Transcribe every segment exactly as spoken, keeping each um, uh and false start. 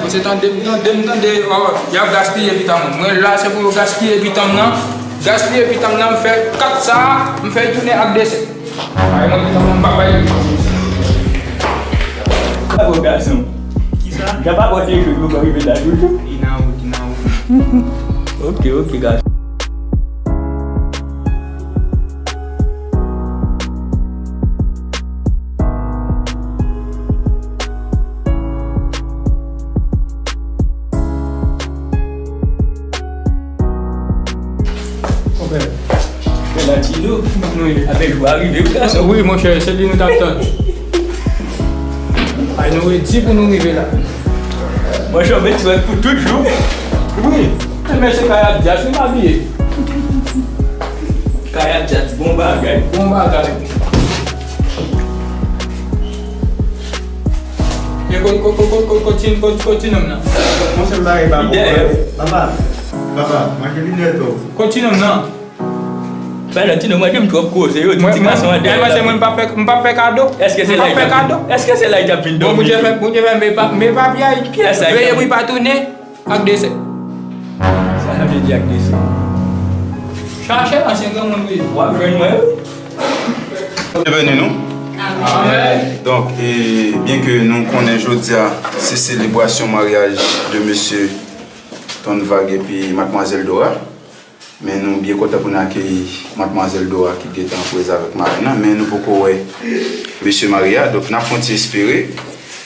Mwen se tande m tande m tande, oh, y ap gaspiye pitan moun. Mwen la se pou yo gaspiye pitan m nan. Gaspiye pitan m nan, m fè kat sa, m fè tounen ak de sèt. Ay, mwen pitan m nan, m pa bay. Bravo, gason. Kisa? Jan pa pote jou, nou pa rive la toujou. Li nan wout, li nan wout. Ok, ok, gason. Konpè, Latino, nou ye. Avèk ou arive, wi, gason. Wi, monchè, se li nou t ap tann. Ay, nou redi pou nou rive la. Monchè, w met swèt pou tout jou. Wi, men se Kayadjas, wi, m abiye. Kayadjas, bon bagay. Bon bagay. E ko, ko, ko, ko, ko, ko ti, ko, ko ti nonm nan. Monchè, m pa gen pa bon. Papa, papa, mache linèt ou. Ko ti nonm nan. Fè lòt ti nonm, mwen, m twòp koze, yo, ti gason an dèyè la. Mwen, mwen, mwen, m pa fè, m pa fè kado. Èske se la y t ap vin? Èske se la y t ap vin dòmi? Bon, Bondye fè, Bondye fè, men pa, men pa pyay. Kiyès sa y t ap vin? Veye pou y pa tounen. Ak desè. Sa sa vle di ak desè? Chache ansyen granmoun wi. W ap jwenn mwen wi. Byenveni nou. Amèn. Donk, e, byen ke nou konnen jodi a se selebrasyon maryaj de mesye Tonvag epi madmwazèl Dora. Men nou byen kontan pou n akeyi madmwazèl Dora ki gentan prezan avèk mari l lan, men nou poko wè mesye mari a. Donk, n ap fè yon ti espere.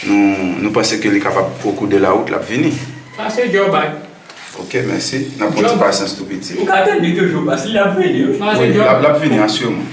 Nou, nou panse ke li kapab au cours de la route, l ap vini. Pase djòb bay. Ok, mèsi. N ap fè yon ti pasyans tou piti. Ou ka tann li toujou, paske l ap vini, wi. Wi, l ap, l ap vini, asireman.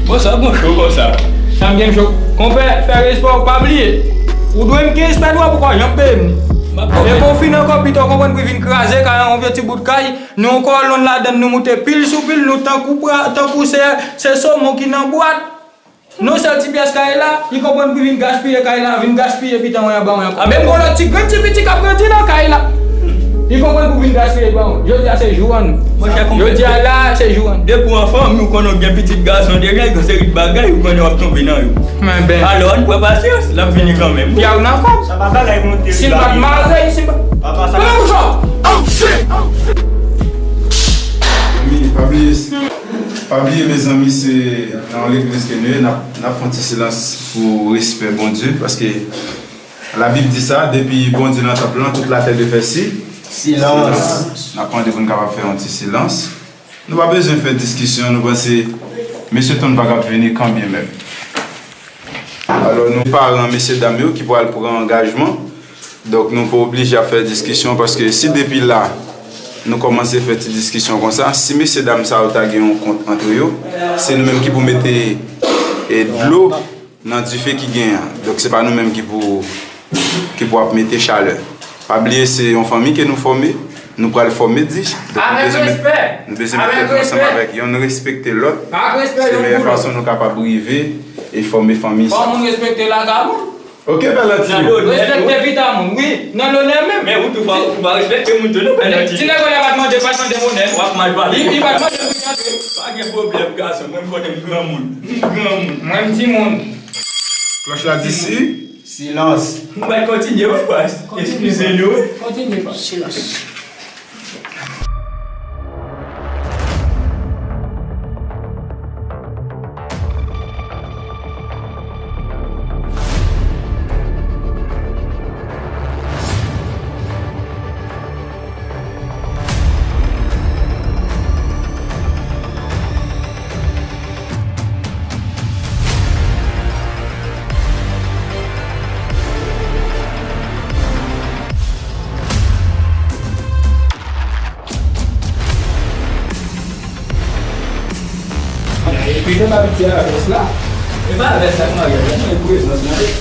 Bon, sa bon cho konsa. Sa m gen cho. Konpè, fè respè w, pa bliye. Ou dwe m kenz pè dwa pou w pa janm peye m. E konfine ankò, pito w konprann pou w vin kraze kay an, yon vye ti bout kay. Nou yon kolonn ladann, nou moute pil sou pil, nou tankou pra-, tankou se, se somon ki nan bwat. Nou sèl ti pyès kay la, li konprann pou vin gaspiye kay la, vin gaspiye pitan mwen anba mwen ankò. Menm gon lòt ti grenn ti piti k ap grandi nan kay la. Li konprann pou vin gaspiye pitan mwen. Jodi a se jou an nou. Jodi a la, se jou an nou. Depi w anfan, ou konnen w gen pitit gason deja, gen seri de bagay, ou konnen w ap tonbe nan yo. Alò, ann pran pasyans, l ap vini kanmenm. Pye w nan kòb. Sa pa bagay monte. Si m pa t mare, si m pa t. Papa, sa pa. Wi, pa bliye. Pa bliye, mezanmi, se nan yon legliz ke nou ye, n ap, n ap fè yon ti silans pou respè Bondye, paske Labib di sa, depi Bondye nan tanp lan, tout latè dwe fè si. Silans. N ap mande pou n kapab fè yon ti silans. Nou pa bezwen fè diskisyon, nou panse mesye Tonvag ap vini kanbyen menm. Alò, nou paran mesye dam yo ki pral pran angajman. Donk, nou pa oblije ap fè diskisyon, paske si depi la, nou kòmanse fè ti diskisyon konsa, si mesye dam sa yo ta gen yon kont antre yo, se nou menm ki pou mete, e, dlo nan dife ki gen an. Donk, se pa nou menm ki pou, ki pou ap mete chalè. Pa bliye, se yon fanmi ke nou fòme. Nou pral fòme dis. Donk, nou bezwen met, nou bezwen met tèt nou ansanm avèk yo, nou respekte lòt. Se meyè fason nou kapab rive e fòme fanmi sa. Fò moun respekte lakay moun. Ok, Pè Lanti. Respekte pita moun, wi, nan lonè menm. Men ou tou fò, ou pa respekte moun tou, non, Pè Lanti. Ti nèg la pa t mande, pa t mande onè. W ap mal pale. Li, li pa t mande pou li antre. Pa gen pwoblèm, gason. Mwen, m konnen m granmoun. M granmoun. Mwen, m timoun. Klòch la di si. Silans. Nou pral kontinye, wi, baz. Eskize nou, wi. Kontinye, baz. Silans. Epi jan abitye a rès la. E pa rès ak maryaj la, men prezans mwen.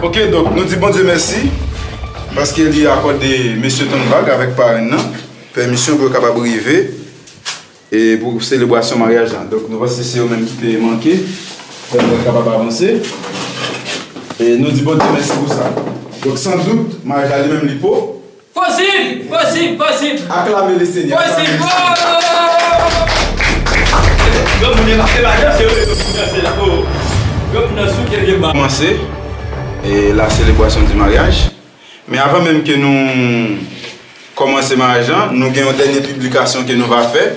Ok, donk, nou di Bondye mèsi, paske li akòde mesye Tonvag avèk parenn nan pèmisyon pou yo kapab rive e pou selebrasyon maryaj la. Donk, nou panse se yo menm ki te manke, pou yo kapab avanse. E nou di Bondye mèsi pou sa. Donk, san dout, maryaj la li menm li po. Posib! Posib! Posib! Aklame le Senyè. Posib! Aklame le Senyè. Granmoun nan pa fè bagay serye, yo fin danse la. Oh. Granmoun nan souke vye ba. Kòmanse, e, la selebrasyon di maryaj. Men avan menm ke nou kòmanse maryaj lan, nou gen yon dènye piblikasyon ke nou va fè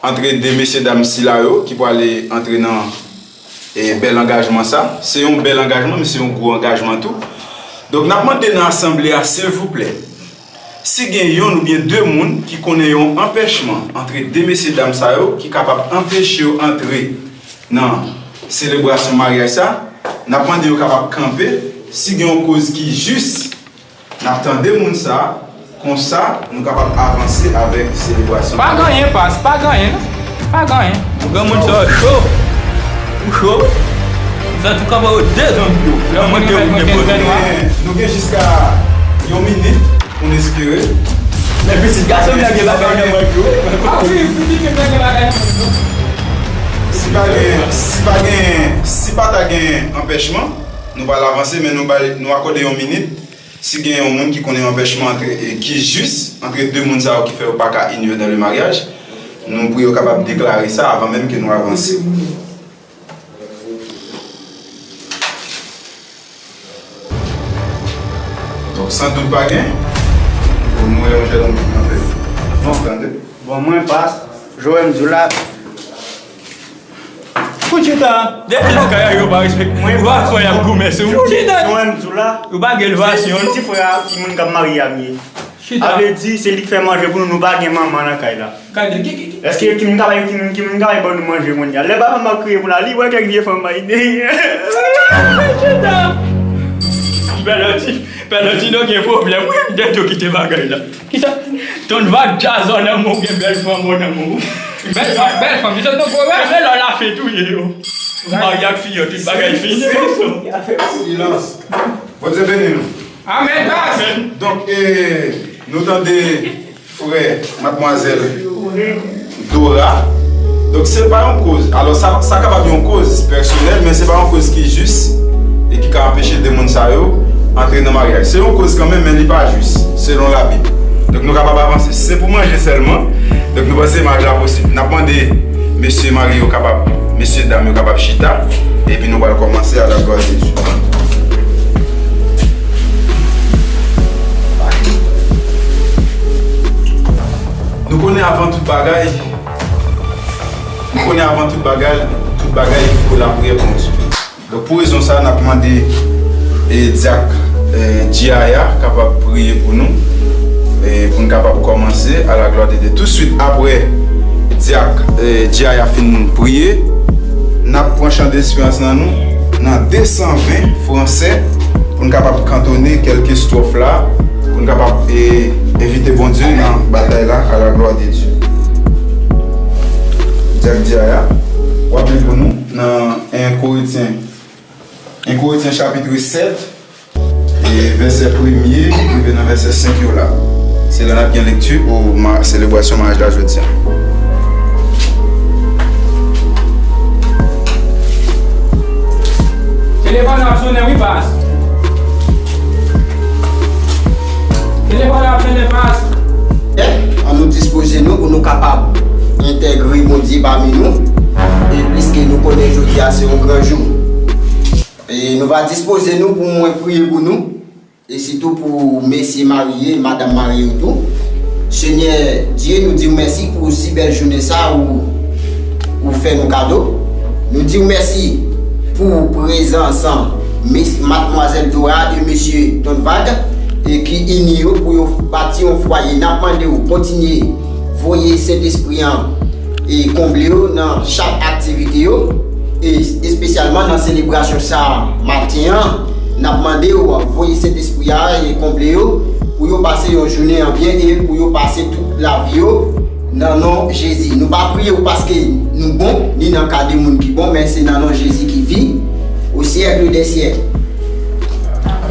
antre de mesye dam sila yo ki prale antre nan, e, bèl angajman sa. Se yon bèl angajman, men se yon gwo angajman tou. Donk, n ap mande nan asanble a, silvouplè, si gen yonn oubyen de moun ki konnen yon anpèchman antre de mesye dam sa yo ki kapab anpeche yo antre nan selebrasyon maryaj sa, n ap mande yo kapab kanpe. Si gen yon koz ki jis, n ap tande moun sa, konsa nou kapab avanse avèk selebrasyon. Pa gen anyen, pas, pa gen anyen, non. Pa gen anyen. Granmoun sa yo cho. Ou cho. Ou santi kòman yo dezonbye w. Lè w monte ou gen pwoblèm. Nou gen jiska yon minit pou n espere. Men pitit gason m nan gen bagay nan men yo. A wi, pitit m nan gen bagay nan men yo. Si pa gen, si pa gen, si pa ta gen anpèchman, nou pral avanse, men nou bay, nou akòde yon minit. Si gen yon moun ki konnen yon anpèchman antre, e, ki jis antre de moun sa yo ki fè yo pa ka unir dans le mariage, nou pou yo kapab deklare sa avan menm ke nou avanse. Donk, san dout pa gen, pou nou wè yon jèn nonm ki kanpe. Bon, tande. Bon, mwen pas, Joel Mzula. Fout chita. Depi lakay a yo pa respekte. Mwen ou pa kwè y ap goumen sou ou. Fout chita. Joel Mzula. Ou pa gen elevasyon. Se, se ti frè a timoun k ap marye a m ye. Chita. A vle di, se li k fè manje pou nou, nou pa gen manman nan kay la. Gade, ki, ki, ki. Èske ki moun ka bay, ki moun, ki moun ka bay ban nou manje kounye a? Lè papa m ap kriye pou la, li wè kèk vye fanm mayine. Chita. Pè Lanti, Pè Lanti, nou gen pwoblèm, wi, m te tou kite bagay la. Kisa? Tonvag, Jazz, nan men w gen bèl fanm, nan men w. Bèl fanm, bèl fanm, li sot nan pwovens. Men lè w la fè touye yo. Ou marye ak fi yo, tout bagay fini. Silans. Bondye beni nou. Amèn, pas. Donk, e, nou tande frè madmwazèl Dora. Donk, se pa yon koz. Alò, sa, sa kapab yon koz pèsonèl, men se pa yon koz ki jis e ki ka anpeche de moun sa yo antre nan maryaj. Se yon koz kanmenm, men li pa jis, selon Labib. Donk, nou kapab avanse. Se pou manje sèlman. Donk, nou panse maryaj la posib. N ap mande mesye marye yo kapab, mesye dam yo kapab chita. Epi nou pral kòmanse à la gloire de Dieu. Nou konnen avan tout bagay, nou konnen avan tout bagay, tout bagay pou lapriyè Bondye. Donk, pou rezon sa, n ap mande, e, dyak, e, Djaya kapab priye pou nou, e, pou n kapab kòmanse à la gloire de Dieu. Tousuit apre dyak, e, Djaya fin priye, n ap pran chan desperans nan nou, nan de san ven fransè, pou n kapab kantone kèlke stwòf la, pou n kapab, e, envite Bondye nan batay la, à la gloire de Dieu. Dyak Djaya, w ap li pou nou nan en Korentyen, en Korentyen chapit sèt, E vèsè premye rive nan vèsè senk yo la. Se la n ap gen lekti pou ma-, selebrasyon maryaj la jodi a. Telefòn nan ap sonnen wi, pas. Telefòn nan ap sonnen, pas. Ann nou dispoze nou pou nou kapab entegre Bondye pami nou. E pliske nou konnen jodi a se yon gran jou. E nou va dispoze nou pou mwen priye pou nou. E sitou pou mesye marye, madanm marye yo tou. Senyè Dye, nou di w mèsi pou si bèl jounen sa ou, ou fè nou kado. Nou di w mèsi pou prezans mes-, madmwazèl Dora e mesye Donvad, e ki ini yo pou yo bati yon fwaye. N ap mande w kontinye voye Sentespri an e konble yo nan chak aktivite yo, e espesyalman nan selebrasyon sa a maten an. N ap mande w voye Sentespri a e konble yo, pou yo pase yon jounen an byen e pou yo pase tout lavi yo nan non Jezi. Nou pa priye w paske nou bon, ni nan ka de moun ki bon, men se nan non Jezi ki vi o syèk dè syèk.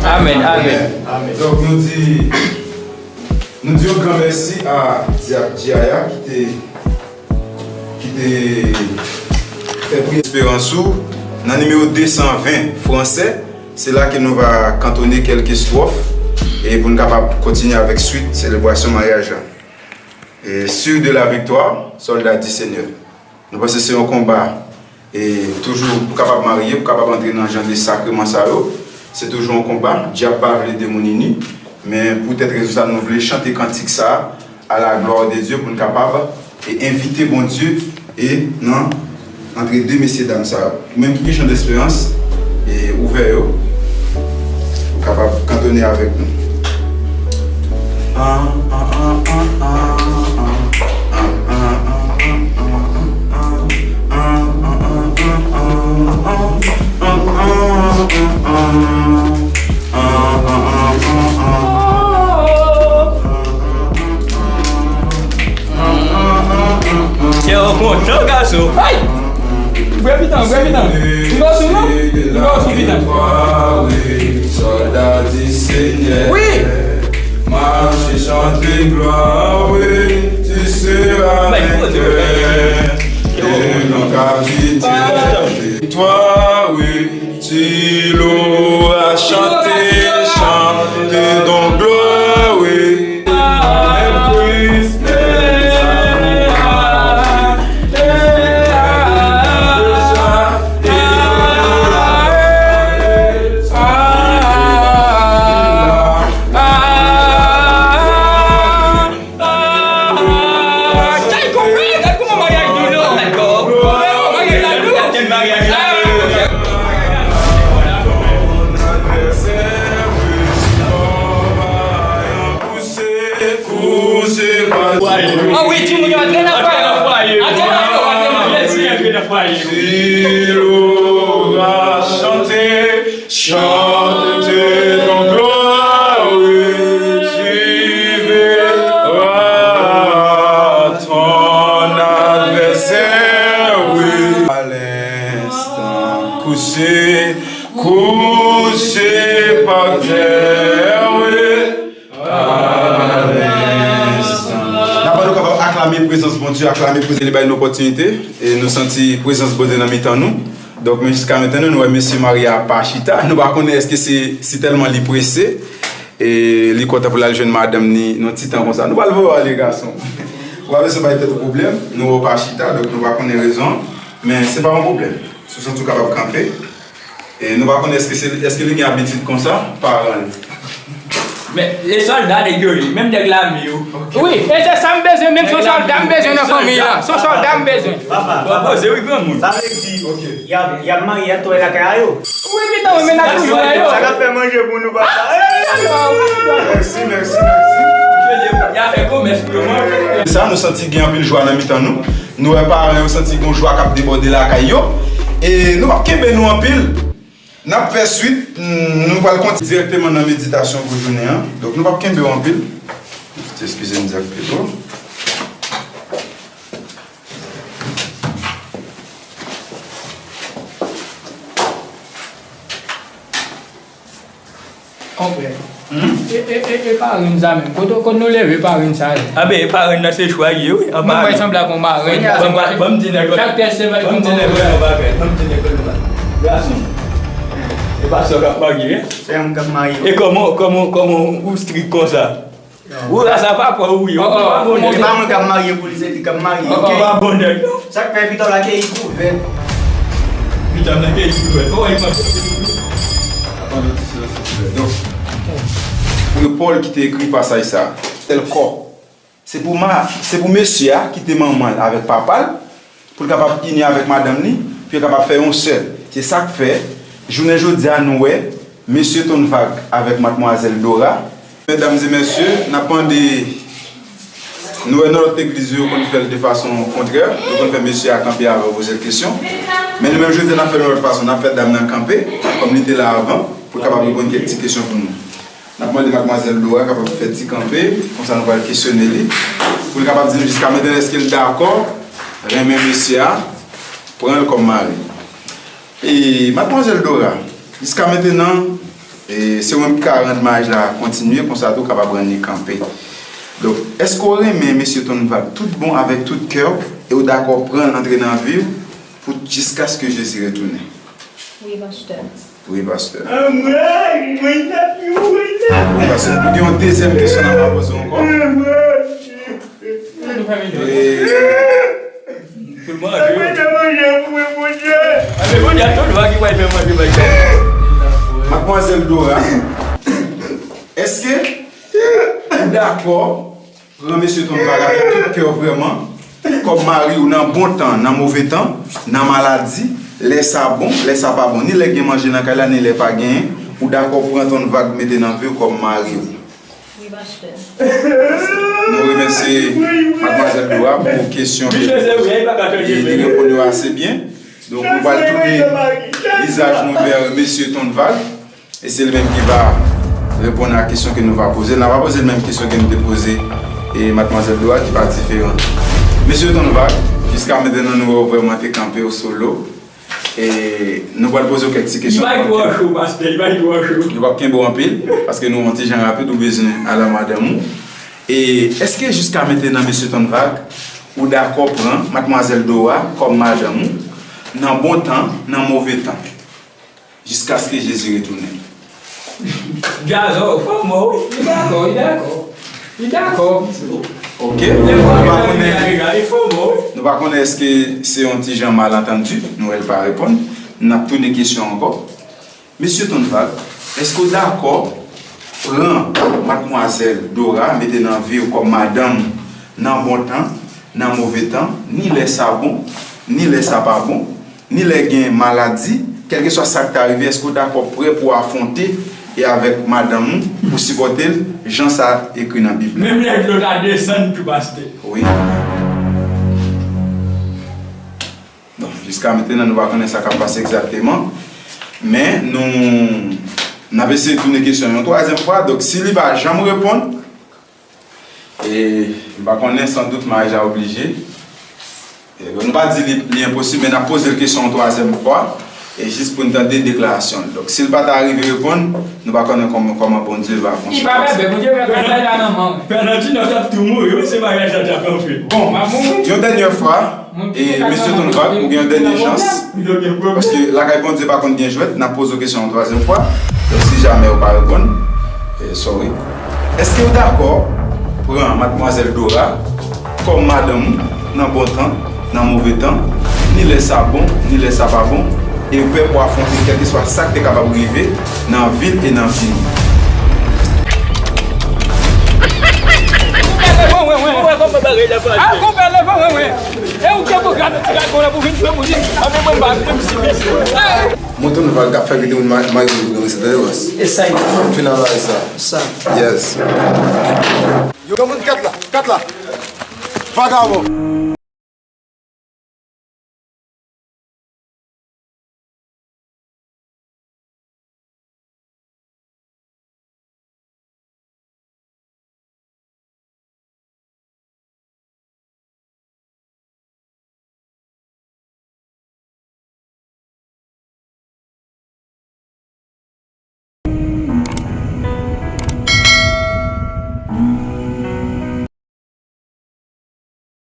Amèn, amèn. Donk, nou di, nou di yon gran mèsi a Dyak Djaya ki te, ki te fè priyè esperans ou nan nimewo de san ven fransè. Se la ke nou va kantone kèlke estwòf e pou n kapab kontinye avèk swit selebrasyon maryaj la. E, Sûr de la victoire, soldat du Seigneur. Nou panse se yon konba, e toujou pou kapab marye, pou kapab antre nan jan de sakreman sa yo, se toujou yon konba. Dyab pa vle de moun ini, men poutèt rezon sa, nou vle chante kantik sa a, à la gloire de Dieu, pou n kapab e envite Bondye e nan antre de mesye dam sa yo. Ou menm ki gen chan desperans, e ouvè yo. Ou kapab kantone avèk nou. Kè w kontan, gason. Ay! Ouvè pitan, ouvè pitan. Li ba w sou non? Li ba w sou pitan. Sòlda di Senyè. Wi! Mache chante glwa, wi, tu seras vainqueur. E non kapite. Viktwa, wi. Tu l'auras chanté, chante donc gloire, oui. Gad kòman maryaj dou non. Maryaj la dou. Maryaj la dou. Ah wi, timoun yo antre nan fwaye. Antre nan fwaye. Antre nan fwaye. Antre nan fwaye. Chante ton gloire, oui, tu verras ton adversaire, oui. À l'instant, couché, couché par terre, oui. N ap, nou kapab aklame prezans Bondye, aklame prezans. Li bay nou opòtinite, e nou santi prezans Bondye nan mitan nou. Donk, men jiska mentnan, nou wè mesye marye a pa chita. Nou pa konnen èske se, si tèlman li prese, e li kontan pou l al jwenn madanm ni nan ti tan konsa. Nou pral voye w ale, gason. Ou pa bezwen bay tèt ou pwoblèm, nou wè w pa chita, donk nou pa konnen rezon, men se pa yon pwoblèm. Si w santi w kapab kanpe, e nou pa konnen èske se, èske li gen abitid konsa, paran li. Men, e sòlda nèg yo ye, menm nèg lame yo. Wi, e se sa m bezwen, menm se yon sòlda m bezwen nan fanmi an, se yon sòlda m bezwen. Papa, papa. Poze wi, granmoun. Sa vle di, y ap, y ap marye, y ap touye lakay a yo. Wi, pitan, wi, men n ap touye yo. Sa k ap fè manje pou nou, papa. Mèsi, mèsi, mèsi. Y ap fè komès pou yo manje. Sa, nou santi gen anpil jwa nan mitan nou. Nou wè paran yo santi gon jwa k ap debòde lakay yo. E nou p ap kenbe nou anpil. N ap fè swit, mm, nou pral kontinye dirèkteman nan meditasyon pou jounen an. Donk, nou p ap kenbe w anpil. Eskize m, Dyak Pedro. Konpè. Hmm? E, e, e, e parenn sa menm. Kote, kote nou leve parenn sa yo? Abe, e parenn nan se chwa ye, wi. Mwen wè sanble ak yon marenn. Ban m, ban m di nèg yo. Chak tès se mèt. Ban m di nèg yo yon bagay. Ban m di nèg yo yon bagay. Gason. E pa sè w k ap marye, wi. Se yon k ap marye. E kòman, kòman, kòman ou strik konsa? Ou la sa pa pran ou wi. Ou pa bon nèg. Se pa mwen k ap marye pou li, se li k ap marye. Ou pa bon nèg non. Sa k fè pita w la keyi kouvèt. Pita m nan keyi kouvèt. Fò w pa pran. Atann ti silans silvouplè. Donk, pou yo Pòl ki te ekri pasaj sa. Tèl kò. Se pou ma, se pou mesye a kite manman l avèk papa l, pou l kapab ini avèk madanm li, pou yo kapab fè yon sèl. Se sa k fè, jounen jodi a, nou wè mesye Tonvag avèk madmwazèl Dora. Medam e mesye, n ap mande, nou wè nan lòt legliz yo, yo konn fè l de fason kontrè, yo konn fè mesye a kanpe avan yo poze l kesyon. Men nou menm jodi a, n ap fè l yon lòt fason, n ap fè dam nan kanpe, kòm li te la avan, pou l kapab reponn kèk ti kesyon pou nou. N ap mande madmwazèl Dora kapab fè ti kanpe, konsa nou pral kesyone li, pou l kapab di nou jiska mentnan èske l dakò renmen mesye a, pran l kòm mari. E madmwazèl Dora, jiska mentnan, e, se ou menm ki ka rann maryaj la kontinye, konsa tou w kapab rann li kanpe. Donk, èske w renmen mesye Tonvag tout bon avèk tout kè w, e w dakò pran l antre nan vi w pou jiskaske Jezi retounen? Wi, pastè. Wi, pastè. Anmwey, mwen t ap yon mwen t ap. Wi, pastè. Nou gen yon dezyèm kesyon n ap poze ankò. Anmwey. E, pou l manje, wi. Mwen t ap manje pou mwen, Bondye. Anmwey, Bondye, a tout va ki pral fè manje, bay. Madmwazèl Dora, èske ou dakò pran mesye Tonvag avèk tout kè w vrèman, kòm mari w nan bon tan, nan move tan, nan maladi, lè sa bon, lè sa pa bon, ni lè gen manje nan kay la, ni lè pa genyen, ou dakò pran Tonvag mete nan vi w kòm mari w? Wi, pastè. Nou remèsye madmwazèl Dora pou kesyon ke li reponn yo ase byen. Donk, nou pral tounen vizaj nou vè mesye Tonvag. E se li menm ki va reponn a kesyon ke nou va poze. Nou va poze l menm kesyon ke nou te poze e madmwazèl Dora ki pa diferan. Mesye Tonvag, jiska mentnan nou wè w vrèman te kanpe w solo. E nou pral poze w kèk ti kesyon. Li bay twò cho, pastè, li bay twò cho. Nou p ap kenbe w anpil, paske nou yon ti jan rapid, ou bezwen al a madanm ou. E èske jiska mentnan, mesye Tonvag, ou dakò pran madmwazèl Dora kòm madanm ou, nan bon tan, nan move tan? Jiskaske Jezi retounen. Gazo, fò mò, wi. Li dakò, li dakò. Li dakò. Ok. Nou pa konnen, nou pa konnen èske se yon ti jan malantandi, nou wè l pa reponn. N ap tounen kesyon ankò. Mesye Tonvag, èske w dakò pran madmwazèl Dora, mete nan vi w kòm madanm nan bon tan, nan move tan, ni lè sa bon, ni lè sa pa bon, ni lè gen maladi, kèlkeswa sa k ta rive, èske w dakò prè pou w afwonte e avèk madanm ou, pou sipòte l, jan sa ekri nan Bib la? Menm lè dlo ta desann tou, pastè. Wi. Bon, jiska mentnan, nou pa konnen sa k ap pase egzakteman, men nou, n ap eseye tounen kesyon yon twazyèm fwa. Donk, si li pa janm reponn, e, m pa konnen, sandout, maryaj la oblije. E, nou pa di li, li enposib, men n ap poze l kesyon yon twazyèm fwa, e jis pou n tande deklarasyon l. Donk, si l pa ta rive reponn, nou pa konnen kòman, kòman Bondye va kontinye. Li pa bèbè, Bondye mèt travay la nan men w. Bernardino t ap tou mouri, wi, si maryaj la t ap kanpe. Bon, yon dènyè fwa, e, mesye Tonvag, ou gen yon dènye chans. Paske lakay Bondye pa konn gen jwèt, n ap poze w kesyon yon twazyèm fwa. Donk, si jamè ou pa reponn, e, sorry. Èske w dakò pran madmwazèl Dora kòm madanm ou nan bon tan, nan move tan, ni lè sa bon, ni lè sa pa bon, e w prè pou afwonte kèlkeswa sa k te kapab rive nan vi l e nan vi nou? Mwen Tonvag k ap fè gade moun ma-, mayo pou gen resèt de devans. E sa e. Final la e sa. Sa. Yes. Yo, moun kat la, kat la. Vagabon.